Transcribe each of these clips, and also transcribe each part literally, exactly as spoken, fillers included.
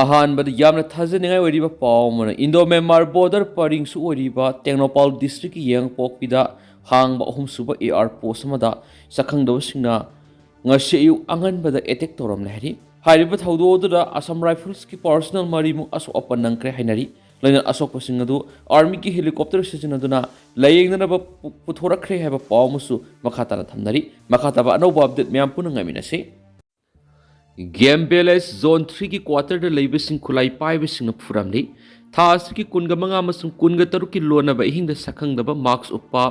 ꯑꯍꯥꯟꯕꯗ ꯌꯥꯝꯅ ꯊꯥꯖꯅꯤꯡꯉꯥꯏ ꯑꯣꯏꯔꯤꯕ ꯄꯥꯎ ꯑꯃꯅ, ꯏꯟꯗꯣ ꯃ꯭ꯌꯥꯟꯃꯥꯔ ꯕꯣꯔꯗꯔ ꯄꯔꯤꯡꯁꯨ ꯑꯣꯏꯔꯤꯕ ꯇꯦꯡꯅꯧꯄꯥꯜ ꯗꯤꯁꯇ꯭ꯔꯤꯛꯀꯤ ꯌꯦꯡꯉꯄꯣꯛꯄꯤꯗ ꯍꯥꯡꯕ ꯑꯍꯨꯝꯁꯨꯕ ꯑꯦ ꯑꯥꯔ ꯄꯣꯁ ꯑꯃꯗ ꯆꯥꯛꯈꯪꯗꯕꯁꯤꯡꯅ ꯉꯁꯤ ꯑꯌꯨꯛ ꯑꯉꯟꯕꯗ ꯑꯦꯇꯦꯛ ꯇꯧꯔꯝꯂꯦ ꯍꯥꯏꯔꯤ꯫ ꯍꯥꯏꯔꯤꯕ ꯊꯧꯗꯣꯛ ꯑꯗꯨꯗ ꯑꯁꯥꯝ ꯔꯥꯏꯐꯜꯁꯀꯤ ꯄꯥꯔꯁꯅꯦꯜ ꯃꯔꯤꯃꯨꯛ ꯑꯁꯣꯛ ꯑꯄꯟ ꯅꯪꯈ꯭ꯔꯦ ꯍꯥꯏꯅꯔꯤ꯫ ꯂꯣꯏꯅꯅ ꯑꯁꯣꯛꯄꯁꯤꯡ ꯑꯗꯨ ꯑꯥꯔꯃꯤꯒꯤ ꯍꯦꯂꯤꯀꯣꯞꯇꯔ ꯁꯤꯖꯤꯟꯅꯗꯨꯅ ꯂꯥꯌꯦꯡꯅꯅꯕ ꯄꯨ-, ꯄꯨꯊꯣꯔꯛꯈ꯭ꯔꯦ ꯍꯥꯏꯕ ꯄꯥꯎ ꯑꯃꯁꯨ ꯃꯈꯥ ꯇꯥꯅ ꯊꯝꯅꯔꯤ꯫ ꯃꯈꯥ ꯇꯥꯕ ꯑꯅꯧꯕ ꯑꯞꯗꯦꯠ ꯃꯌꯥꯝ ꯄꯨꯟꯅ ꯉꯥꯏꯃꯤꯟꯅꯁꯤ꯫ ꯒꯦꯝ ꯚꯤꯂꯦꯖ ꯖꯣꯟ ꯊ꯭ꯔꯤꯒꯤ ꯀ꯭ꯋꯥꯇꯔꯗ ꯂꯩꯕꯁꯤꯡ ꯈꯨꯠꯂꯥꯏ ꯄꯥꯏꯕꯁꯤꯡꯅ ꯐꯨꯔꯝꯂꯤ꯫ ꯊꯥ ꯑꯁꯤꯒꯤ ꯀꯨꯟꯒ ꯃꯉꯥ ꯑꯃꯁꯨꯡ ꯀꯨꯟꯒ ꯇꯔꯨꯛꯀꯤ ꯂꯣꯟꯅꯕ ꯑꯍꯤꯡꯗ ꯁꯛꯈꯪꯗꯕ ꯃꯥꯛꯁ ꯎꯞꯄ,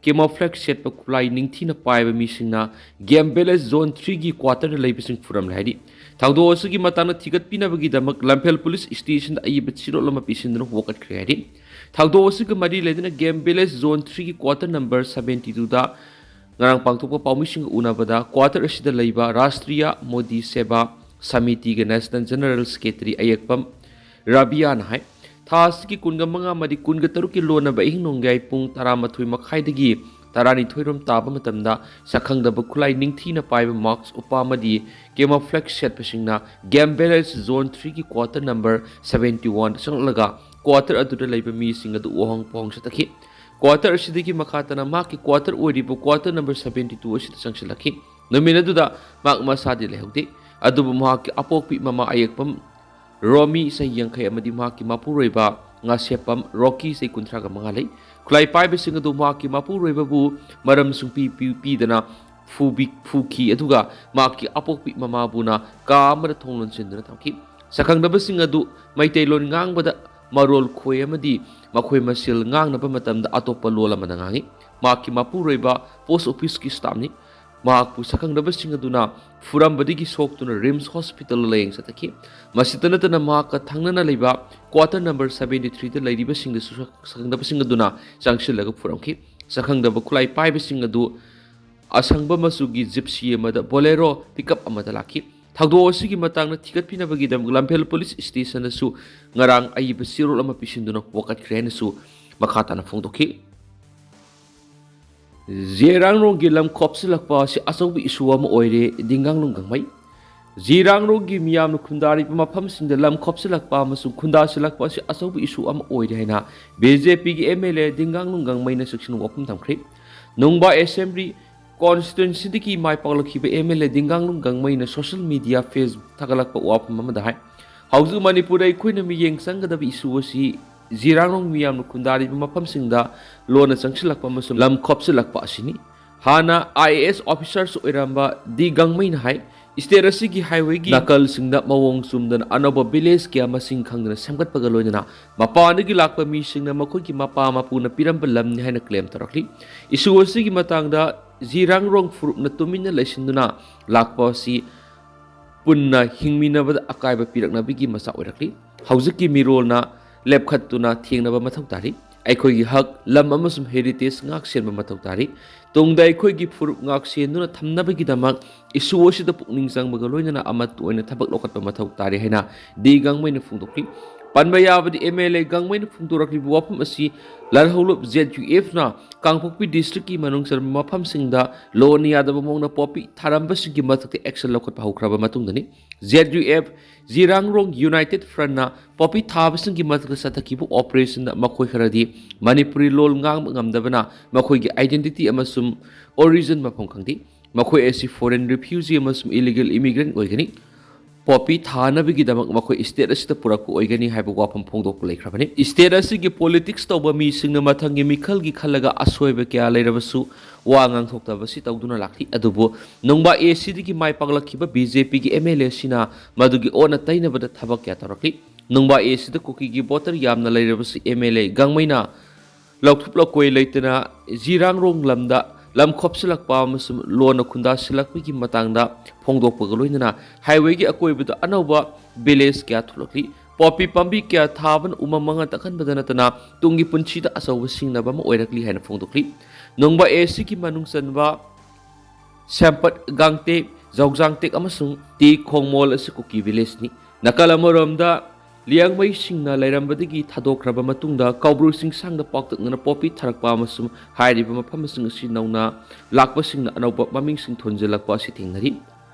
ꯀꯦꯃꯣꯐ꯭ꯂꯦꯛꯁ ꯁꯦꯠꯄ ꯈꯨꯠꯂꯥꯏ ꯅꯤꯡꯊꯤꯅ ꯄꯥꯏꯕ ꯃꯤꯁꯤꯡꯅ ꯒꯦꯝ ꯚꯤꯂꯦꯖ ꯖꯣꯟ ꯊ꯭ꯔꯤꯒꯤ ꯀ꯭ꯋꯥꯇꯔꯗ ꯂꯩꯕꯁꯤꯡ ꯐꯨꯔꯝꯂꯦ ꯍꯥꯏꯔꯤ꯫ ꯊꯧꯗꯣꯛ ꯑꯁꯤꯒꯤ ꯃꯇꯥꯡꯗ ꯊꯤꯒꯠꯄꯤꯅꯕꯒꯤꯗꯃꯛ ꯂꯝꯐꯦꯜ ꯄꯨꯂꯤꯁ ꯁ꯭ꯇꯦꯁꯟꯗ ꯑꯏꯕ ꯆꯦꯔꯣꯜ ꯑꯃ ꯄꯤꯁꯤꯟꯗꯨꯅ ꯋꯥꯀꯠꯈ꯭ꯔꯦ ꯍꯥꯏꯔꯤ꯫ ꯊꯧꯗꯣꯛ ꯑꯁꯤꯒ ꯃꯔꯤ ꯂꯩꯅꯅ ꯒꯦꯝ ꯚꯤꯂꯦꯖ ꯖꯣꯟ ꯊ꯭ꯔꯤꯒꯤ ꯀ꯭ꯋꯥꯇꯔ ꯅꯝꯕꯔ ꯁꯕꯦꯟꯇꯤ ꯇꯨꯗ ꯉꯔꯥꯡ ꯄꯥꯡꯊꯣꯛꯄ ꯄꯥꯎꯃꯤꯁꯤꯡꯒ ꯎꯅꯕꯗ ꯀ꯭ꯋꯥꯇꯔ ꯑꯁꯤꯗ ꯂꯩꯕ ꯔꯥꯁꯇ꯭ꯔꯤꯌꯥ ꯃꯣꯗꯤ ꯁꯦꯕꯥ ꯁꯃꯤꯇꯤꯒꯤ ꯅꯦꯁꯅꯦꯜ ꯖꯦꯅꯔꯦꯜ ꯁꯦꯀ꯭ꯔꯦꯇꯔꯤ ꯑꯌꯦꯛꯄꯝ ꯔꯥꯕꯤꯌꯥꯅ ꯍꯥꯏ, ꯊꯥ ꯑꯁꯤꯒꯤ ꯀꯨꯟꯒ ꯃꯉꯥ ꯑꯃꯗꯤ ꯀꯨꯟꯒ ꯇꯔꯨꯛꯀꯤ ꯂꯣꯟꯅꯕ ꯑꯍꯤꯡ ꯅꯣꯡꯌꯥꯏ ꯄꯨꯡ ꯇꯔꯥꯃꯥꯊꯣꯏ ꯃꯈꯥꯏꯗꯒꯤ ꯇꯔꯥꯅꯤꯊꯣꯏ ꯔꯣꯝ ꯇꯥꯕ ꯃꯇꯝꯗ ꯁꯛꯈꯪꯗꯕ ꯈꯨꯠꯂꯥꯏ ꯅꯤꯡꯊꯤꯅ ꯄꯥꯏꯕ ꯃꯥꯛꯁ ꯎꯞꯄ ꯑꯃꯗꯤ ꯀꯦꯃꯣꯐ꯭ꯂꯦꯛꯁ ꯁꯦꯠꯄꯁꯤꯡꯅ ꯒꯦꯝ ꯚꯤꯂꯦꯖ ꯖꯣꯟ ꯊ꯭ꯔꯤꯒꯤ ꯀ꯭ꯋꯥꯇꯔ ꯅꯝꯕꯔ ꯁꯕꯦꯟꯇꯤ ꯋꯥꯟꯗ ꯆꯪꯂꯛꯂꯒ ꯀ꯭ꯋꯥꯇꯔ ꯑꯗꯨꯗ ꯂꯩꯕ ꯃꯤꯁꯤꯡ ꯑꯗꯨ ꯎꯍꯣꯡ ꯄꯣꯍꯣꯡ ꯆꯠꯊꯈꯤ꯫ ꯀ꯭ꯋꯥꯇꯔ ꯑꯁꯤꯗꯒꯤ ꯃꯈꯥ ꯇꯥꯅ ꯃꯍꯥꯛꯀꯤ ꯀ꯭ꯋꯥꯇꯔ ꯑꯣꯏꯔꯤꯕ ꯀ꯭ꯋꯥꯇꯔ ꯅꯝꯕꯔ ꯁꯕꯦꯟꯇꯤ ꯇꯨ ꯑꯁꯤꯗ ꯆꯪꯁꯤꯜꯂꯛꯈꯤ꯫ ꯅꯨꯃꯤꯠ ꯑꯗꯨꯗ ꯃꯍꯥꯛ ꯃꯁꯥꯗꯤ ꯂꯩꯍꯧꯗꯦ, ꯑꯗꯨꯕꯨ ꯃꯍꯥꯛꯀꯤ ꯑꯄꯣꯛꯄꯤ ꯃꯃꯥ ꯑꯌꯦꯛꯄꯝ ꯔꯣꯃꯤ ꯆꯍꯤ ꯌꯥꯡꯈꯩ ꯑꯃꯗꯤ ꯃꯍꯥꯛꯀꯤ ꯃꯄꯨꯔꯣꯏꯕ ꯉꯥꯁꯦꯞꯄꯝ ꯔꯣꯀꯤ ꯆꯍꯤ ꯀꯨꯟꯊ꯭ꯔꯥꯒ ꯃꯉꯥ ꯂꯩ꯫ ꯈꯨꯠꯂꯥꯏ ꯄꯥꯏꯕꯁꯤꯡ ꯑꯗꯨ ꯃꯍꯥꯛꯀꯤ ꯃꯄꯨꯔꯣꯏꯕꯕꯨ ꯃꯔꯝ ꯁꯨꯡꯄꯤ ꯄꯤ-, ꯄꯤꯗꯅ ꯐꯨꯕꯤ-, ꯐꯨꯈꯤ, ꯑꯗꯨꯒ ꯃꯍꯥꯛꯀꯤ ꯑꯄꯣꯛꯄꯤ ꯃꯃꯥꯕꯨꯅ ꯀꯥ ꯑꯃꯗ ꯊꯣꯡ ꯂꯣꯟꯁꯤꯟꯗꯨꯅ ꯊꯝꯈꯤ꯫ ꯁꯛꯈꯪꯗꯕꯁꯤꯡ ꯑꯗꯨ ꯃꯩꯇꯩꯂꯣꯟ ꯉꯥꯡꯕꯗ ꯃꯔꯣꯜ ꯈꯣꯏ ꯑꯃꯗꯤ ꯃꯈꯣꯏ ꯃꯁꯦꯜ ꯉꯥꯡꯅꯕ ꯃꯇꯝꯗ ꯑꯇꯣꯞꯄ ꯂꯣꯜ ꯑꯃꯗ ꯉꯥꯡꯏ꯫ ꯃꯍꯥꯛꯀꯤ ꯃꯄꯨꯔꯣꯏꯕ ꯄꯣꯁ ꯑꯣꯐꯤꯁꯀꯤ ꯁ꯭ꯇꯥꯐꯅꯤ꯫ ꯃꯍꯥꯛꯄꯨ ꯁꯛꯈꯪꯗꯕꯁꯤꯡ ꯑꯗꯨꯅ ꯐꯨꯔꯝꯕꯗꯒꯤ ꯁꯣꯛꯇꯨꯅ ꯔꯤꯝꯁ ꯍꯣꯁꯄꯤꯇꯥꯜꯗ ꯂꯥꯌꯦꯡ ꯆꯠꯊꯈꯤ꯫ ꯃꯁꯤꯇ ꯅꯠꯇꯅ ꯃꯍꯥꯛꯀ ꯊꯪꯅꯅ ꯂꯩꯕ ꯀ꯭ꯋꯥꯇꯔ ꯅꯝꯕꯔ ꯁꯕꯦꯟꯇꯤ ꯊ꯭ꯔꯤꯗ ꯂꯩꯔꯤꯕꯁꯤꯡꯗꯁꯨ ꯁꯛ-, ꯁꯛꯈꯪꯗꯕꯁꯤꯡ ꯑꯗꯨꯅ ꯆꯪꯁꯤꯜꯂꯒ ꯐꯨꯔꯝꯈꯤ꯫ ꯁꯛꯈꯪꯗꯕ ꯈꯨꯠꯂꯥꯏ ꯄꯥꯏꯕꯁꯤꯡ ꯑꯗꯨ ꯑꯁꯪꯕ ꯃꯆꯨꯒꯤ ꯖꯤꯞꯁꯤ ꯑꯃꯗ ꯕꯣꯂꯦꯔꯣ ꯄꯤꯛꯑꯞ ꯑꯃꯗ ꯂꯥꯛꯈꯤ꯫ ꯊꯧꯗꯣꯛ ꯑꯁꯤꯒꯤ ꯃꯇꯥꯡꯗ ꯊꯤꯒꯠꯄꯤꯅꯕꯒꯤꯗꯃꯛ ꯂꯝꯐꯦꯜ ꯄꯨꯂꯤꯁ ꯁ꯭ꯇꯦꯁꯟꯗꯁꯨ ꯉꯔꯥꯡ ꯑꯏꯕ ꯆꯦꯔꯣꯜ ꯑꯃ ꯄꯤꯁꯤꯟꯗꯨꯅ ꯋꯥꯀꯠꯈ꯭ꯔꯦ ꯍꯥꯏꯅꯁꯨ ꯃꯈꯥ ꯇꯥꯅ ꯐꯣꯡꯗꯣꯛꯈꯤ꯫ ꯖꯦꯔꯥꯡꯔꯣꯡꯒꯤ ꯂꯝ ꯈꯣꯞꯆꯤꯜꯂꯛꯄ ꯑꯁꯤ ꯑꯆꯧꯕ ꯏꯁꯨ ꯑꯃ ꯑꯣꯏꯔꯦ, ꯗꯤꯡꯒꯥꯡꯂꯨꯡ ꯒꯥꯡꯃꯩ꯫ ꯖꯤꯔꯥꯡꯔꯣꯡꯒꯤ ꯃꯤꯌꯥꯝꯅ ꯈꯨꯟꯗꯥꯔꯤꯕ ꯃꯐꯝꯁꯤꯡꯗ ꯂꯝ ꯈꯣꯞꯆꯤꯜꯂꯛꯄ ꯑꯃꯁꯨꯡ ꯈꯨꯟꯗꯥꯁꯤꯜꯂꯛꯄ ꯑꯁꯤ ꯑꯆꯧꯕ issue ꯑꯃ ꯑꯣꯏꯔꯦ ꯍꯥꯏꯅ BJPꯒꯤ MLA ꯗꯤꯡꯒꯥꯡꯂꯨꯡ ꯒꯥꯡꯃꯩꯅ ꯆꯦꯛꯁꯤꯟ ꯋꯥꯐꯝ ꯊꯝꯈ꯭ꯔꯦ꯫ ꯅꯨꯡꯕꯥ Assembly constituencyꯗꯒꯤ ꯃꯥꯏ ꯄꯥꯛꯂꯛꯈꯤꯕ MLA ꯗꯤꯡꯒꯥꯡꯂꯨꯡ ꯒꯥꯡꯃꯩꯅ social media, Facebook ꯊꯥꯒꯠꯂꯛꯄ ꯋꯥꯐꯝ ꯑꯃꯗ ꯍꯥꯏ, ꯍꯧꯖꯤꯛ ꯃꯅꯤꯄꯨꯔꯗ ꯑꯩꯈꯣꯏꯅ ꯃꯤꯠꯌꯦꯡ ꯆꯪꯒꯗꯕ issue ꯑꯁꯤ ꯖꯤꯔꯥꯡꯔꯣꯡ ꯃꯤꯌꯥꯝꯅ ꯈꯨꯟꯗꯥꯔꯤꯕ ꯃꯐꯝꯁꯤꯡꯗ ꯂꯣꯟꯅ ꯆꯪꯁꯤꯜꯂꯛꯄ ꯑꯃꯁꯨꯡ ꯂꯝ ꯈꯣꯞꯆꯤꯜꯂꯛꯄ ꯑꯁꯤꯅꯤ꯫ ꯍꯥꯟꯅ IAS officers ꯑꯣꯏꯔꯝꯕ ꯗꯤ ꯒꯥꯡꯃꯩꯅ ꯍꯥꯏ, state ꯑꯁꯤꯒꯤ highwayꯒꯤ ꯅꯥꯀꯜꯁꯤꯡꯗ ꯃꯑꯣꯡ ꯆꯨꯝꯗꯅ ꯑꯅꯧꯕ village ꯀꯌꯥ ꯃꯁꯤꯡ ꯈꯪꯗꯅ ꯁꯦꯝꯒꯠꯄꯒ ꯂꯣꯏꯅꯅ ꯃꯄꯥꯟꯗꯒꯤ ꯂꯥꯛꯄ ꯃꯤꯁꯤꯡꯅ ꯃꯈꯣꯏꯒꯤ ꯃꯄꯥ ꯃꯄꯨꯅ ꯄꯤꯔꯝꯕ ꯂꯝꯅꯤ ꯍꯥꯏꯅ claim ꯇꯧꯔꯛꯂꯤ꯫ Issue ꯑꯁꯤꯒꯤ ꯃꯇꯥꯡꯗ ꯖꯤꯔꯥꯡꯔꯣꯡ ꯐꯨꯔꯨꯞꯅ ꯇꯨꯃꯤꯟꯅ ꯂꯩꯁꯤꯟꯗꯨꯅ ꯂꯥꯛꯄ ꯑꯁꯤ ꯄꯨꯟꯅ ꯍꯤꯡꯃꯤꯟꯅꯕꯗ ꯑꯀꯥꯏꯕ ꯄꯤꯔꯛꯅꯕꯒꯤ ꯃꯆꯥꯛ ꯑꯣꯏꯔꯛꯂꯤ꯫ ꯍꯧꯖꯤꯛꯀꯤ ꯃꯤꯔꯣꯜꯅ ꯂꯦꯞꯈꯠꯇꯨꯅ ꯊꯦꯡꯅꯕ ꯃꯊꯧ ꯇꯥꯔꯤ꯫ ꯑꯩꯈꯣꯏꯒꯤ ꯍꯛ, ꯂꯝ ꯑꯃꯁꯨꯡ heritage ꯉꯥꯛ ꯁꯦꯟꯕ ꯃꯊꯧ ꯇꯥꯔꯤ꯫ ꯇꯨꯡꯗ ꯑꯩꯈꯣꯏꯒꯤ ꯐꯨꯔꯨꯞ ꯉꯥꯛ ꯁꯦꯟꯗꯨꯅ ꯊꯝꯅꯕꯒꯤꯗꯃꯛ issue ꯑꯁꯤꯗ ꯄꯨꯛꯅꯤꯡ ꯆꯪꯕꯒ ꯂꯣꯏꯅꯅ ꯑꯃꯠꯇ ꯑꯣꯏꯅ ꯊꯕꯛ ꯂꯧꯈꯠꯄ ꯃꯊꯧ ꯇꯥꯔꯤ ꯍꯥꯏꯅ ꯗꯤ ꯒꯥꯡꯃꯩꯅ ꯐꯣꯡꯗꯣꯛꯈꯤ꯫ ꯄꯟꯕ ꯌꯥꯕꯗꯤ MLA ꯒꯥꯡꯃꯩꯅ ꯐꯣꯡꯗꯣꯔꯛꯂꯤꯕ ꯋꯥꯐꯝ ꯑꯁꯤ ꯂꯥꯜꯍꯧꯂꯨꯞ ZUFꯅ ꯀꯥꯡꯄꯣꯛꯄꯤ districtꯀꯤ ꯃꯅꯨꯡ ꯆꯟꯕ ꯃꯐꯝꯁꯤꯡꯗ ꯂꯣꯟꯅ ꯌꯥꯗꯕ ꯃꯑꯣꯡꯗ ꯄꯣꯄꯤ ꯊꯥꯔꯝꯕꯁꯤꯡꯒꯤ ꯃꯊꯛꯇ action ꯂꯧꯈꯠꯄ ꯍꯧꯈ꯭ꯔꯕ ꯃꯇꯨꯡꯗꯅꯤ꯫ ZUF ꯖꯤꯔꯥꯡꯔꯣꯡ United Frontꯅ ꯄꯣꯄꯤ ꯊꯥꯕꯁꯤꯡꯒꯤ ꯃꯊꯛꯇ ꯆꯠꯊꯈꯤꯕ operationꯗ ꯃꯈꯣꯏ ꯈꯔꯗꯤ ꯃꯅꯤꯄꯨꯔꯤ ꯂꯣꯜ ꯉꯥꯡꯕ ꯉꯝꯗꯕꯅ ꯃꯈꯣꯏꯒꯤ identity ꯑꯃꯁꯨꯡ origin ꯃꯐꯝ ꯈꯪꯗꯦ꯫ ꯃꯈꯣꯏ ꯑꯁꯤ foreign refugee ꯑꯃꯁꯨꯡ illegal immigrant ꯑꯣꯏꯒꯅꯤ꯫ ꯄꯣꯄꯤ ꯊꯥꯅꯕꯒꯤꯗꯃꯛ ꯃꯈꯣꯏ state ꯑꯁꯤꯗ ꯄꯨꯔꯛꯄ ꯑꯣꯏꯒꯅꯤ ꯍꯥꯏꯕ ꯋꯥꯐꯝ ꯐꯣꯡꯗꯣꯛꯄ ꯂꯩꯈ꯭ꯔꯕꯅꯤ꯫ State ꯑꯁꯤꯒꯤ politics ꯇꯧꯕ ꯃꯤꯁꯤꯡꯅ ꯃꯊꯪꯒꯤ ꯃꯤꯈꯜꯒꯤ ꯈꯜꯂꯒ ꯑꯁꯣꯏꯕ ꯀꯌꯥ ꯂꯩꯔꯕꯁꯨ ꯋꯥ ꯉꯥꯡꯊꯣꯛꯇꯕꯁꯤ ꯇꯧꯗꯨꯅ ꯂꯥꯛꯂꯤ꯫ ꯑꯗꯨꯕꯨ ꯅꯨꯡꯕꯥ ACꯗꯒꯤ ꯃꯥꯏ ꯄꯥꯛꯂꯛꯈꯤꯕ BJPꯒꯤ MLAꯁꯤꯅ ꯃꯗꯨꯒꯤ ꯑꯣꯟꯅ ꯇꯩꯅꯕꯗ ꯊꯕꯛ ꯀꯌꯥ ꯇꯧꯔꯛꯂꯤ꯫ ꯅꯨꯡꯕꯥ ACꯗ ꯀꯨꯀꯤꯒꯤ voter ꯌꯥꯝꯅ ꯂꯩꯔꯕꯁꯨ MLA ꯒꯥꯡꯃꯩꯅ ꯂꯧꯊꯣꯛ ꯂꯧꯀꯣꯏ ꯂꯩꯇꯅ ꯖꯤꯔꯥꯡꯔꯣꯡ ꯂꯝꯗ ꯂꯝ ꯈꯣꯞꯆꯤꯜꯂꯛꯄ ꯑꯃꯁꯨꯡ ꯂꯣꯟꯅ ꯈꯨꯟꯗꯥꯁꯤꯜꯂꯛꯄꯒꯤ ꯃꯇꯥꯡꯗ ꯐꯣꯡꯗꯣꯛꯄꯒ ꯂꯣꯏꯅꯅ highwayꯒꯤ ꯑꯀꯣꯏꯕꯗ ꯑꯅꯧꯕ village ꯀꯌꯥ ꯊꯣꯛꯂꯛꯂꯤ꯫ ꯄꯣꯄꯤ ꯄꯥꯝꯕꯤ ꯀꯌꯥ ꯊꯥꯕꯅ ꯎꯃꯪ ꯃꯉꯥ ꯇꯥꯛꯍꯟꯕꯗ ꯅꯠꯇꯅ ꯇꯨꯡꯒꯤ ꯄꯨꯟꯁꯤꯗ ꯑꯆꯧꯕ ꯁꯤꯡꯅꯕ ꯑꯃ ꯑꯣꯏꯔꯛꯂꯤ ꯍꯥꯏꯅ ꯐꯣꯡꯗꯣꯛꯂꯤ꯫ ꯅꯣꯡꯕꯥ ACꯒꯤ ꯃꯅꯨꯡ ꯆꯟꯕ ꯁꯦꯝꯄꯠ ꯒꯥꯡꯇꯦꯛ, ꯖꯧꯖꯥꯡꯇꯦꯛ ꯑꯃꯁꯨꯡ ꯇꯤ ꯈꯣꯡꯃꯣꯜ ꯑꯁꯤ ꯀꯨꯀꯤ villageꯅꯤ꯫ ꯅꯥꯀꯜ ꯑꯃꯔꯣꯝꯗ ꯂꯤꯌꯥꯡꯃꯩꯁꯤꯡꯅ ꯂꯩꯔꯝꯕꯗꯒꯤ ꯊꯥꯗꯣꯛꯈ꯭ꯔꯕ ꯃꯇꯨꯡꯗ ꯀꯧꯕ꯭ꯔꯨ ꯆꯤꯡꯁꯥꯡꯗ ꯄꯥꯛꯇꯛꯅꯅ ꯄꯣꯄꯤ ꯊꯥꯔꯛꯄ ꯑꯃꯁꯨꯡ ꯍꯥꯏꯔꯤꯕ ꯃꯐꯝꯁꯤꯡ ꯑꯁꯤ ꯅꯧꯅ ꯂꯥꯛꯄꯁꯤꯡꯅ ꯑꯅꯧꯕ ꯃꯃꯤꯡꯁꯤꯡ ꯊꯣꯟꯖꯤꯜꯂꯛꯄ ꯑꯁꯤ ꯊꯦꯡꯅꯔꯤ꯫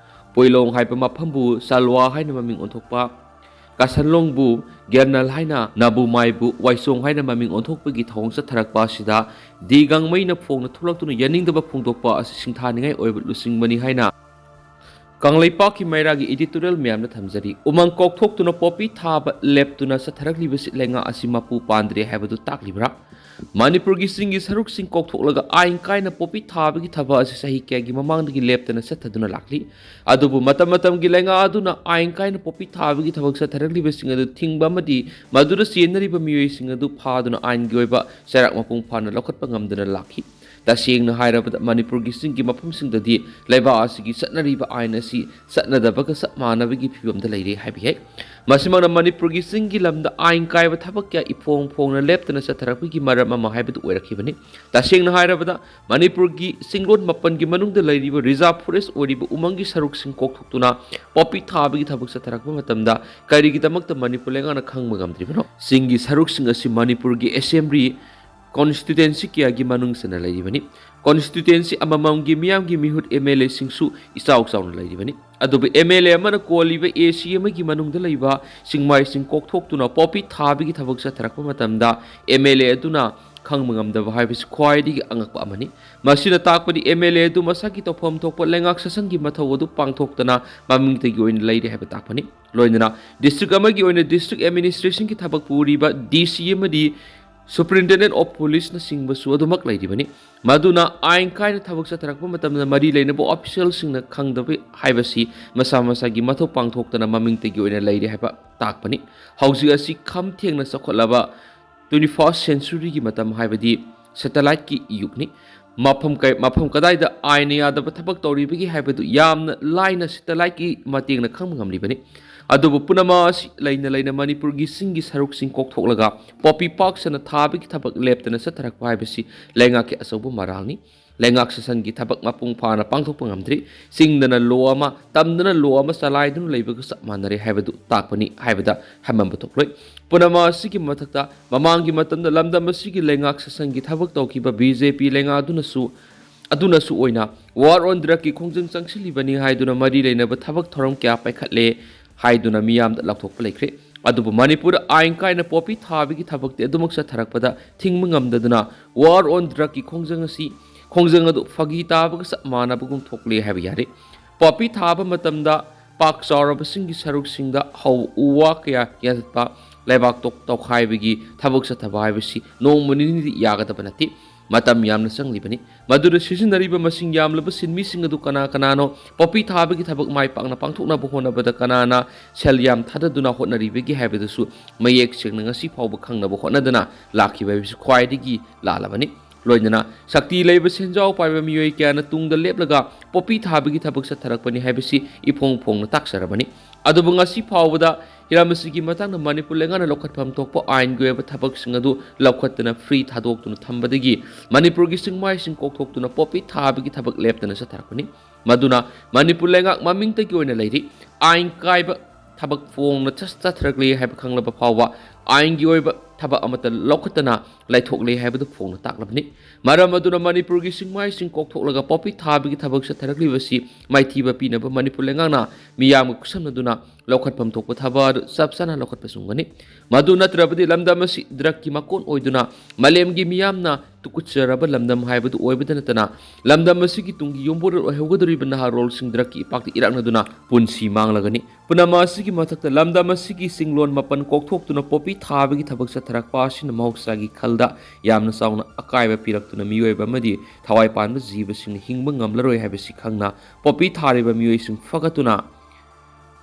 ꯄꯣꯏꯂꯣꯡ ꯍꯥꯏꯕ ꯃꯐꯝꯕꯨ ꯆꯥꯂꯨꯋꯥ ꯍꯥꯏꯅ ꯃꯃꯤꯡ ꯑꯣꯟꯊꯣꯛꯄ, ꯀꯥꯁꯟꯂꯣꯡꯕꯨ ꯒꯦꯔꯅꯜ ꯍꯥꯏꯅ, ꯅꯥꯕꯨꯃꯥꯏꯕꯨ ꯋꯥꯏꯁꯣꯡ ꯍꯥꯏꯅ ꯃꯃꯤꯡ ꯑꯣꯟꯊꯣꯛꯄꯒꯤ ꯊꯧꯑꯣꯡ ꯆꯠꯊꯔꯛꯄ ꯑꯁꯤꯗ ꯗꯤ ꯒꯥꯡꯃꯩꯅ ꯐꯣꯡꯅ ꯊꯣꯛꯂꯛꯇꯨꯅ ꯌꯥꯅꯤꯡꯗꯕ ꯐꯣꯡꯗꯣꯛꯄ ꯑꯁꯤ ꯁꯤꯡꯊꯥꯅꯤꯡꯉꯥꯏ ꯑꯣꯏꯕ ꯂꯨꯆꯤꯡꯕꯅꯤ ꯍꯥꯏꯅ ꯀꯪꯂꯩꯄꯥꯛꯀꯤ ꯃꯩꯔꯥꯒꯤ editorial ꯃꯌꯥꯝꯅ ꯊꯝꯖꯔꯤ꯫ ꯎꯃꯪ ꯀꯣꯛꯊꯣꯛꯇꯨꯅ ꯄꯣꯄꯤ ꯊꯥꯕ ꯂꯦꯞꯇꯨꯅ ꯆꯠꯊꯔꯛꯂꯤꯕꯁꯤ ꯂꯩꯉꯥꯛ ꯑꯁꯤ ꯃꯄꯨ ꯄꯥꯟꯗ꯭ꯔꯦ ꯍꯥꯏꯕꯗꯨ ꯇꯥꯛꯂꯤꯕ꯭ꯔꯥ? ꯃꯅꯤꯄꯨꯔꯒꯤ ꯆꯤꯡꯒꯤ ꯁꯔꯨꯛꯁꯤꯡ ꯀꯣꯛꯊꯣꯛꯂꯒ ꯑꯥꯏꯟ ꯀꯥꯏꯅ ꯄꯣꯄꯤ ꯊꯥꯕꯒꯤ ꯊꯕꯛ ꯑꯁꯤ ꯆꯍꯤ ꯀꯌꯥꯒꯤ ꯃꯃꯥꯡꯗꯒꯤ ꯂꯦꯞꯇꯅ ꯆꯠꯊꯗꯨꯅ ꯂꯥꯛꯂꯤ꯫ ꯑꯗꯨꯕꯨ ꯃꯇꯝ ꯃꯇꯝꯒꯤ ꯂꯩꯉꯥꯛ ꯑꯗꯨꯅ ꯑꯥꯏꯟ ꯀꯥꯏꯅ ꯄꯣꯄꯤ ꯊꯥꯕꯒꯤ ꯊꯕꯛ ꯆꯠꯊꯔꯛꯂꯤꯕꯁꯤꯡ ꯑꯗꯨ ꯊꯤꯡꯕ ꯑꯃꯗꯤ ꯃꯗꯨꯗ ꯆꯦꯟꯅꯔꯤꯕ ꯃꯤꯑꯣꯏꯁꯤꯡ ꯑꯗꯨ ꯐꯥꯗꯨꯅ ꯑꯥꯏꯟꯒꯤ ꯑꯣꯏꯕ ꯆꯩꯔꯥꯛ ꯃꯄꯨꯡ ꯐꯥꯅ ꯂꯧꯈꯠꯄ ꯉꯝꯗꯅ ꯂꯥꯛꯈꯤ꯫ ꯇꯁꯦꯡꯅ ꯍꯥꯏꯔꯕꯗ, ꯃꯅꯤꯄꯨꯔꯒꯤ ꯆꯤꯡꯒꯤ ꯃꯐꯝꯁꯤꯡꯗꯗꯤ ꯂꯩꯕꯥꯛ ꯑꯁꯤꯒꯤ ꯆꯠꯅꯔꯤꯕ ꯑꯥꯏꯟ ꯑꯁꯤ ꯆꯠꯅꯗꯕꯒ ꯆꯞ ꯃꯥꯟꯅꯕꯒꯤ ꯐꯤꯕꯝꯗ ꯂꯩꯔꯦ ꯍꯥꯏꯕ ꯌꯥꯏ꯫ ꯃꯁꯤꯃꯛꯅ ꯃꯅꯤꯄꯨꯔꯒꯤ ꯆꯤꯡꯒꯤ ꯂꯝꯗ ꯑꯥꯏꯟ ꯀꯥꯏꯕ ꯊꯕꯛ ꯀꯌꯥ ꯏꯐꯣꯡ ꯐꯣꯡꯅ ꯂꯦꯞꯇꯅ ꯆꯠꯊꯔꯛꯄꯒꯤ ꯃꯔꯝ ꯑꯃ ꯍꯥꯏꯕꯗꯨ ꯑꯣꯏꯔꯛꯈꯤꯕꯅꯤ꯫ ꯇꯁꯦꯡꯅ ꯍꯥꯏꯔꯕꯗ, ꯃꯅꯤꯄꯨꯔꯒꯤ ꯆꯤꯡꯂꯣꯟ ꯃꯥꯄꯟꯒꯤ ꯃꯅꯨꯡꯗ ꯂꯩꯔꯤꯕ reserve forest ꯑꯣꯏꯔꯤꯕ ꯎꯃꯪꯒꯤ ꯁꯔꯨꯛꯁꯤꯡ ꯀꯣꯛꯊꯣꯛꯇꯨꯅ ꯄꯣꯄꯤ ꯊꯥꯕꯒꯤ ꯊꯕꯛ ꯆꯠꯊꯔꯛꯄ ꯃꯇꯝꯗ ꯀꯔꯤꯒꯤꯗꯃꯛꯇ ꯃꯅꯤꯄꯨꯔ ꯂꯩꯉꯥꯛꯅ ꯈꯪꯕ ꯉꯝꯗ꯭ꯔꯤꯕꯅꯣ? ꯆꯤꯡꯒꯤ ꯁꯔꯨꯛꯁꯤꯡ ꯑꯁꯤ ꯃꯅꯤꯄꯨꯔꯒꯤ assembly constituency ꯀꯌꯥꯒꯤ ꯃꯅꯨꯡ ꯆꯟꯅ ꯂꯩꯔꯤꯕꯅꯤ꯫ Constituency ꯑꯃꯃꯝꯒꯤ ꯃꯤꯌꯥꯝꯒꯤ ꯃꯤꯍꯨꯠ MLAꯁꯤꯡꯁꯨ ꯏꯆꯥꯎ ꯆꯥꯎꯅ ꯂꯩꯔꯤꯕꯅꯤ꯫ ꯑꯗꯨꯕꯨ MLA ꯑꯃꯅ ꯀꯣꯜꯂꯤꯕ AC ꯑꯃꯒꯤ ꯃꯅꯨꯡꯗ ꯂꯩꯕ ꯆꯤꯡꯃꯥꯏꯁꯤꯡ ꯀꯣꯛꯊꯣꯛꯇꯨꯅ ꯄꯣꯄꯤ ꯊꯥꯕꯒꯤ ꯊꯕꯛ ꯆꯠꯊꯔꯛꯄ ꯃꯇꯝꯗ MLA ꯑꯗꯨꯅ ꯈꯪꯕ ꯉꯝꯗꯕ ꯍꯥꯏꯕꯁꯤ ꯈ꯭ꯋꯥꯏꯗꯒꯤ ꯑꯉꯛꯄ ꯑꯃꯅꯤ꯫ ꯃꯁꯤꯅ ꯇꯥꯛꯄꯗꯤ MLA ꯑꯗꯨ ꯃꯁꯥꯒꯤ ꯇꯧꯐꯝ ꯊꯣꯛꯄ ꯂꯩꯉꯥꯛ ꯁꯥꯁꯟꯒꯤ ꯃꯊꯧ ꯑꯗꯨ ꯄꯥꯡꯊꯣꯛꯇꯅ ꯃꯃꯤꯡꯇꯒꯤ ꯑꯣꯏꯅ ꯂꯩꯔꯦ ꯍꯥꯏꯕ ꯇꯥꯛꯄꯅꯤ꯫ ꯂꯣꯏꯅꯅ district ꯑꯃꯒꯤ ꯑꯣꯏꯅ district administrationꯒꯤ ꯊꯕꯛ ꯄꯨꯔꯤꯕ DC ꯑꯃꯗꯤ Superintendent of Policeꯅꯆꯤꯡꯕꯁꯨ ꯑꯗꯨꯃꯛ ꯂꯩꯔꯤꯕꯅꯤ꯫ ꯃꯗꯨꯅ ꯑꯥꯏꯟ ꯀꯥꯏꯅ ꯊꯕꯛ ꯆꯠꯊꯔꯛꯄ ꯃꯇꯝꯗ ꯃꯔꯤ ꯂꯩꯅꯕ officialꯁꯤꯡꯅ ꯈꯪꯗꯕ ꯍꯥꯏꯕꯁꯤ ꯃꯁꯥ ꯃꯁꯥꯒꯤ ꯃꯊꯧ ꯄꯥꯡꯊꯣꯛꯇꯅ ꯃꯃꯤꯡꯇꯒꯤ ꯑꯣꯏꯅ ꯂꯩꯔꯦ ꯍꯥꯏꯕ ꯇꯥꯛꯄꯅꯤ꯫ ꯍꯧꯖꯤꯛ ꯑꯁꯤ ꯈꯝ ꯊꯦꯡꯅ ꯆꯥꯎꯈꯠꯂꯕ twenty first centuryꯒꯤ ꯃꯇꯝ, ꯍꯥꯏꯕꯗꯤ satelliteꯀꯤ ꯌꯨꯒꯅꯤ꯫ ꯃꯐꯝ ꯀ-, ꯃꯐꯝ ꯀꯗꯥꯏꯗ ꯑꯥꯏꯟꯅ ꯌꯥꯗꯕ ꯊꯕꯛ ꯇꯧꯔꯤꯕꯒꯦ ꯍꯥꯏꯕꯗꯨ ꯌꯥꯝꯅ ꯂꯥꯏꯅ satelliteꯀꯤ ꯃꯇꯦꯡꯅ ꯈꯪꯕ ꯉꯝꯂꯤꯕꯅꯤ꯫ ꯑꯗꯨꯕꯨ ꯄꯨꯝꯅꯃꯛ ꯑꯁꯤ ꯂꯩꯅ ꯂꯩꯅ ꯃꯅꯤꯄꯨꯔꯒꯤ ꯆꯤꯡꯒꯤ ꯁꯔꯨꯛꯁꯤꯡ ꯀꯣꯛꯊꯣꯛꯂꯒ ꯄꯣꯄꯤ ꯄꯥꯛ ꯁꯟꯅ ꯊꯥꯕꯒꯤ ꯊꯕꯛ ꯂꯦꯞꯇꯅ ꯆꯠꯊꯔꯛꯄ ꯍꯥꯏꯕꯁꯤ ꯂꯩꯉꯥꯛꯀꯤ ꯑꯆꯧꯕ ꯃꯔꯥꯜꯅꯤ꯫ ꯂꯩꯉꯥꯛ ꯁꯥꯁꯟꯒꯤ ꯊꯕꯛ ꯃꯄꯨꯡ ꯐꯥꯅ ꯄꯥꯡꯊꯣꯛꯄ ꯉꯝꯗ꯭ꯔꯤ꯫ ꯆꯤꯡꯗꯅ ꯂꯣ ꯑꯃ, ꯇꯝꯗꯅ ꯂꯣ ꯑꯃ ꯆꯂꯥꯏꯗꯨꯅ ꯂꯩꯕꯒ ꯆꯞ ꯃꯥꯟꯅꯔꯦ ꯍꯥꯏꯕꯗꯨ ꯇꯥꯛꯄꯅꯤ ꯍꯥꯏꯕꯗ ꯍꯥꯏꯃꯟꯕ ꯊꯣꯛꯂꯣꯏ꯫ ꯄꯨꯝꯅꯃꯛ ꯑꯁꯤꯒꯤ ꯃꯊꯛꯇ ꯃꯃꯥꯡꯒꯤ ꯃꯇꯝꯗ ꯂꯝꯗꯝ ꯑꯁꯤꯒꯤ ꯂꯩꯉꯥꯛ ꯁꯥꯁꯟꯒꯤ ꯊꯕꯛ ꯇꯧꯈꯤꯕ BJP ꯂꯩꯉꯥꯛ ꯑꯗꯨꯅꯁꯨ, ꯑꯗꯨꯅꯁꯨ ꯑꯣꯏꯅ War on Drugꯀꯤ ꯈꯣꯡꯖꯪ ꯆꯪꯁꯤꯜꯂꯤꯕꯅꯤ ꯍꯥꯏꯗꯨꯅ ꯃꯔꯤ ꯂꯩꯅꯕ ꯊꯕꯛ ꯊꯧꯔꯝ ꯀꯌꯥ ꯄꯥꯏꯈꯠꯂꯦ ꯍꯥꯏꯗꯨꯅ ꯃꯤꯌꯥꯝꯗ ꯂꯥꯎꯊꯣꯛꯄ ꯂꯩꯈ꯭ꯔꯦ꯫ ꯑꯗꯨꯕꯨ ꯃꯅꯤꯄꯨꯔꯗ ꯑꯥꯏꯟ ꯀꯥꯏꯅ ꯄꯣꯄꯤ ꯊꯥꯕꯒꯤ ꯊꯕꯛꯇꯤ ꯑꯗꯨꯃꯛ ꯆꯠꯊꯔꯛꯄꯗ ꯊꯤꯡꯕ ꯉꯝꯗꯗꯨꯅ War on Drugꯀꯤ ꯈꯣꯡꯖꯪ ꯑꯁꯤ, ꯈꯣꯡꯖꯪ ꯑꯗꯨ ꯐꯥꯒꯤ ꯇꯥꯕꯒ ꯆꯞ ꯃꯥꯟꯅꯕꯒꯨꯝ ꯊꯣꯛꯂꯦ ꯍꯥꯏꯕ ꯌꯥꯔꯦ꯫ ꯄꯣꯄꯤ ꯊꯥꯕ ꯃꯇꯝꯗ ꯄꯥꯛ ꯆꯥꯎꯔꯕꯁꯤꯡꯒꯤ ꯁꯔꯨꯛꯁꯤꯡꯗ ꯍꯧ ꯎ ꯋꯥ ꯀꯌꯥ ꯌꯥꯟꯊꯠꯄ, ꯂꯩꯕꯥꯛ ꯇꯣꯛ-, ꯇꯧꯈꯥꯏꯕꯒꯤ ꯊꯕꯛ ꯆꯠꯊꯕ ꯍꯥꯏꯕꯁꯤ ꯅꯣꯡꯃ ꯅꯤꯅꯤꯗꯤ ꯌꯥꯒꯗꯕ ꯅꯠꯇꯦ꯫ ꯃꯇꯝ ꯌꯥꯝꯅ ꯆꯪꯂꯤꯕꯅꯤ꯫ ꯃꯗꯨꯗ ꯁꯤꯖꯤꯟꯅꯔꯤꯕ ꯃꯁꯤꯡ ꯌꯥꯝꯂꯕ ꯁꯤꯟꯃꯤꯁꯤꯡ ꯑꯗꯨ ꯀꯅꯥ ꯀꯅꯥꯅꯣ? ꯄꯣꯄꯤ ꯊꯥꯕꯒꯤ ꯊꯕꯛ ꯃꯥꯏ ꯄꯥꯛꯅ ꯄꯥꯡꯊꯣꯛꯅꯕ ꯍꯣꯠꯅꯕꯗ ꯀꯅꯥꯅ ꯁꯦꯜ ꯌꯥꯝ ꯊꯥꯗꯗꯨꯅ ꯍꯣꯠꯅꯔꯤꯕꯒꯦ ꯍꯥꯏꯕꯗꯨꯁꯨ ꯃꯌꯦꯛ ꯁꯦꯡꯅ ꯉꯁꯤ ꯐꯥꯎꯕ ꯈꯪꯅꯕ ꯍꯣꯠꯅꯗꯅ ꯂꯥꯛꯈꯤꯕ ꯍꯥꯏꯕꯁꯤ ꯈ꯭ꯋꯥꯏꯗꯒꯤ ꯂꯥꯜꯂꯕꯅꯤ꯫ ꯂꯣꯏꯅꯅ ꯁꯛꯇꯤ ꯂꯩꯕ ꯁꯦꯟꯖꯥꯎ ꯄꯥꯏꯕ ꯃꯤꯑꯣꯏ ꯀꯌꯥꯅ ꯇꯨꯡꯗ ꯂꯦꯞꯂꯒ ꯄꯣꯄꯤ ꯊꯥꯕꯒꯤ ꯊꯕꯛ ꯆꯠꯊꯔꯛꯄꯅꯤ ꯍꯥꯏꯕꯁꯤ ꯏꯐꯣꯡ ꯐꯣꯡꯅ ꯇꯥꯛꯆꯔꯕꯅꯤ꯫ ꯑꯗꯨꯕꯨ ꯉꯁꯤ ꯐꯥꯎꯕꯗ ꯍꯤꯔꯝ ꯑꯁꯤꯒꯤ ꯃꯇꯥꯡꯗ ꯃꯅꯤꯄꯨꯔ ꯂꯩꯉꯥꯛꯅ ꯂꯧꯈꯠꯐꯝ ꯊꯣꯛꯄ ꯑꯥꯏꯟꯒꯤ ꯑꯣꯏꯕ ꯊꯕꯛꯁꯤꯡ ꯑꯗꯨ ꯂꯧꯈꯠꯇꯅ free ꯊꯥꯗꯣꯛꯇꯨꯅ ꯊꯝꯕꯗꯒꯤ ꯃꯅꯤꯄꯨꯔꯒꯤ ꯆꯤꯡꯃꯥꯏꯁꯤꯡ ꯀꯣꯛꯊꯣꯛꯇꯨꯅ ꯄꯣꯄꯤ ꯊꯥꯕꯒꯤ ꯊꯕꯛ ꯂꯦꯞꯇꯅ ꯆꯠꯊꯔꯛꯄꯅꯤ꯫ ꯃꯗꯨꯅ ꯃꯅꯤꯄꯨꯔ ꯂꯩꯉꯥꯛ ꯃꯃꯤꯡꯇꯒꯤ ꯑꯣꯏꯅ ꯂꯩꯔꯤ꯫ ꯑꯥꯏꯟ ꯀꯥꯏꯕ ꯊꯕꯛ ꯐꯣꯡꯅ ꯆꯠ-, ꯆꯠꯊꯔꯛꯂꯤ ꯍꯥꯏꯕ ꯈꯪꯂꯕ ꯐꯥꯎꯕ ꯑꯥꯏꯟꯒꯤ ꯑꯣꯏꯕ ꯊꯕꯛ ꯑꯃꯠꯇ ꯂꯧꯈꯠꯇꯅ ꯂꯩꯊꯣꯛꯂꯦ ꯍꯥꯏꯕꯗꯨ ꯐꯣꯡꯅ ꯇꯥꯛꯂꯕꯅꯤ꯫ ꯃꯔꯝ ꯑꯗꯨꯅ ꯃꯅꯤꯄꯨꯔꯒꯤ ꯆꯤꯡꯃꯥꯏꯁꯤꯡ ꯀꯣꯛꯊꯣꯛꯂꯒ ꯄꯣꯄꯤ ꯊꯥꯕꯒꯤ ꯊꯕꯛ ꯆꯠꯊꯔꯛꯂꯤꯕꯁꯤ ꯃꯥꯏꯊꯤꯕ ꯄꯤꯅꯕ ꯃꯅꯤꯄꯨꯔ ꯂꯩꯉꯥꯛꯅ ꯃꯤꯌꯥꯝꯒ ꯈꯨꯠꯁꯝꯅꯗꯨꯅ ꯂꯧꯈꯠꯐꯝ ꯊꯣꯛꯄ ꯊꯕꯛ ꯑꯗꯨ ꯆꯞ ꯆꯥꯅ ꯂꯧꯈꯠꯄ ꯆꯨꯝꯒꯅꯤ꯫ ꯃꯗꯨ ꯅꯠꯇ꯭ꯔꯕꯗꯤ ꯂꯝꯗꯝ ꯑꯁꯤ drugꯀꯤ ꯃꯀꯣꯟ ꯑꯣꯏꯗꯨꯅ ꯃꯥꯂꯦꯝꯒꯤ ꯃꯤꯌꯥꯝꯅ ꯇꯨꯀꯠꯆꯔꯕ ꯂꯝꯗꯝ ꯍꯥꯏꯕꯗꯨ ꯑꯣꯏꯕꯗ ꯅꯠꯇꯅ ꯂꯝꯗꯝ ꯑꯁꯤꯒꯤ ꯇꯨꯡꯒꯤ ꯌꯨꯝꯕꯨꯔꯦꯜ ꯑꯣꯏꯍꯧꯒꯗꯧꯔꯤꯕ ꯅꯍꯥꯔꯣꯜꯁꯤꯡ drugꯀꯤ ꯏꯄꯥꯛꯇ ꯏꯔꯥꯛꯅꯗꯨꯅ ꯄꯨꯟꯁꯤ ꯃꯥꯡꯂꯒꯅꯤ꯫ ꯄꯨꯝꯅꯃꯛ ꯑꯁꯤꯒꯤ ꯃꯊꯛꯇ ꯂꯝꯗꯝ ꯑꯁꯤꯒꯤ ꯆꯤꯡꯂꯣꯟ ꯃꯥꯄꯟ ꯀꯣꯛꯊꯣꯛꯇꯨꯅ ꯄꯣꯄꯤ ꯊꯥꯕꯒꯤ ꯊꯕꯛ ꯆꯠꯊꯔꯛꯄ ꯑꯁꯤꯅ ꯃꯍꯧꯁꯥꯒꯤ ꯈꯜꯗ ꯌꯥꯝꯅ ꯆꯥꯎꯅ ꯑꯀꯥꯏꯕ ꯄꯤꯔꯛꯇꯨꯅ ꯃꯤꯑꯣꯏꯕ ꯑꯃꯗꯤ ꯊꯋꯥꯏ ꯄꯥꯟꯕ ꯖꯤꯕꯁꯤꯡꯅ ꯍꯤꯡꯕ ꯉꯝꯂꯔꯣꯏ ꯍꯥꯏꯕꯁꯤ ꯈꯪꯅ ꯄꯣꯄꯤ ꯊꯥꯔꯤꯕ ꯃꯤꯑꯣꯏꯁꯤꯡ ꯐꯒꯠꯇꯨꯅ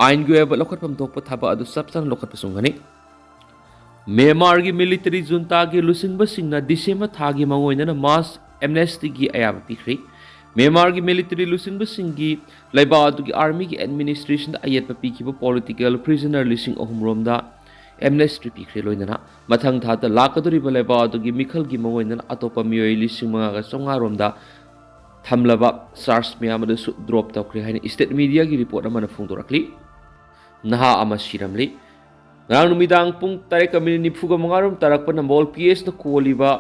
ꯑꯥꯏꯟꯒꯤ ꯑꯣꯏꯕ ꯂꯧꯈꯠꯐꯝ ꯊꯣꯛꯄ ꯊꯕꯛ ꯑꯗꯨ ꯆꯞ ꯆꯥꯅ ꯂꯧꯈꯠꯄ ꯆꯨꯝꯒꯅꯤ꯫ ꯃ꯭ꯌꯥꯟꯃꯥꯔꯒꯤ military juntaꯒꯤ ꯂꯨꯆꯤꯡꯕꯁꯤꯡꯅ December ꯊꯥꯒꯤ ꯃꯉꯣꯏꯗꯅ mass amnestyꯒꯤ ꯑꯌꯥꯕ ꯄꯤꯈ꯭ꯔꯦ꯫ ꯃ꯭ꯌꯥꯟꯃꯥꯔꯒꯤ military ꯂꯨꯆꯤꯡꯕꯁꯤꯡꯒꯤ ꯂꯩꯕꯥꯛ ꯑꯗꯨꯒꯤ armyꯒꯤ administrationꯗ ꯑꯌꯦꯠꯄ ꯄꯤꯈꯤꯕ political prisoner ꯂꯤꯁꯤꯡ ꯑꯍꯨꯝ ꯔꯣꯝꯗ amnesty ꯄꯤꯈ꯭ꯔꯦ꯫ ꯂꯣꯏꯅꯅ ꯃꯊꯪ ꯊꯥꯗ ꯂꯥꯛꯀꯗꯧꯔꯤꯕ ꯂꯩꯕꯥꯛ ꯑꯗꯨꯒꯤ ꯃꯤꯈꯜꯒꯤ ꯃꯉꯣꯏꯗꯅ ꯑꯇꯣꯞꯄ ꯃꯤꯑꯣꯏ ꯂꯤꯁꯤꯡ ꯃꯉꯥꯒ ꯆꯥꯝꯃꯉꯥ ꯔꯣꯝꯗ ꯊꯝꯂꯕ charge ꯃꯌꯥꯝ ꯑꯗꯨꯁꯨ drop ꯇꯧꯈ꯭ꯔꯦ ꯍꯥꯏꯅ state mediaꯒꯤ report ꯑꯃꯅ ꯐꯣꯡꯗꯣꯔꯛꯂꯤ꯫ ꯅꯍꯥ ꯑꯃ ꯁꯤꯔꯝꯂꯤ꯫ ꯉꯔꯥꯡ ꯅꯨꯃꯤꯗꯥꯡ ꯄꯨꯡ ꯇꯔꯦꯠꯀ minute ꯅꯤꯐꯨꯒ ꯃꯉꯥ ꯔꯣꯝ ꯇꯥꯔꯛꯄ ꯅꯝꯕꯣꯜ PSꯅ ꯀꯣꯜꯂꯤꯕ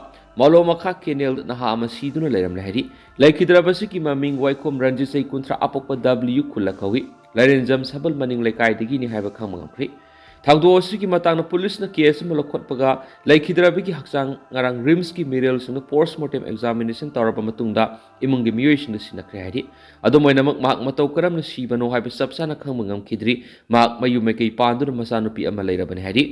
ꯃꯥꯂꯣ ꯃꯈꯥ ꯀꯦꯅꯦꯜꯗ ꯅꯍꯥ ꯑꯃ ꯁꯤꯗꯨꯅ ꯂꯩꯔꯝꯂꯦ ꯍꯥꯏꯔꯤ꯫ ꯂꯩꯈꯤꯗ꯭ꯔꯕꯁꯤꯒꯤ ꯃꯃꯤꯡ ꯋꯥꯏꯈꯣꯝ ꯔꯟꯖꯤꯠ, ꯆꯍꯤ ꯀꯨꯟꯊ꯭ꯔꯥ, ꯑꯄꯣꯛꯄ ꯗꯕ꯭ꯂꯤꯌꯨ ꯈꯨꯜꯂ ꯀꯧꯏ꯫ ꯂꯥꯏꯔꯦꯟꯖꯝ ꯁꯕꯜ ꯃꯅꯤꯡ ꯂꯩꯀꯥꯏꯗꯒꯤꯅꯤ ꯍꯥꯏꯕ ꯈꯪꯕ ꯉꯝꯈ꯭ꯔꯦ꯫ ꯊꯧꯗꯣꯛ ꯑꯁꯤꯒꯤ ꯃꯇꯥꯡꯗ ꯄꯨꯂꯤꯁꯅ ꯀꯦꯁ ꯑꯃ ꯂꯧꯈꯠꯄꯒ ꯂꯩꯈꯤꯗ꯭ꯔꯕꯒꯤ ꯍꯛꯆꯥꯡ ꯉꯔꯥꯡ ꯔꯤꯝꯁꯀꯤ ꯃꯤꯔꯦꯜꯁꯤꯡꯗ ꯄꯣꯁꯃꯣꯔꯇꯦꯝ ꯑꯦꯛꯖꯥꯃꯤꯅꯦꯁꯟ ꯇꯧꯔꯕ ꯃꯇꯨꯡꯗ ꯏꯃꯨꯡꯒꯤ ꯃꯤꯑꯣꯏꯁꯤꯡꯗ ꯁꯤꯟꯅꯈ꯭ꯔꯦ ꯍꯥꯏꯔꯤ꯫ ꯑꯗꯨꯝ ꯑꯣꯏꯅꯃꯛ, ꯃꯍꯥꯛ ꯃꯇꯧ ꯀꯔꯝꯅ ꯁꯤꯕꯅꯣ ꯍꯥꯏꯕ ꯆꯞ ꯆꯥꯅ ꯈꯪꯕ ꯉꯝꯈꯤꯗ꯭ꯔꯤ꯫ ꯃꯍꯥꯛ ꯃꯌꯨꯝ ꯃꯀꯩ ꯄꯥꯟꯗꯨꯅ ꯃꯆꯥꯅꯨꯄꯤ ꯑꯃ ꯂꯩꯔꯕꯅꯤ ꯍꯥꯏꯔꯤ꯫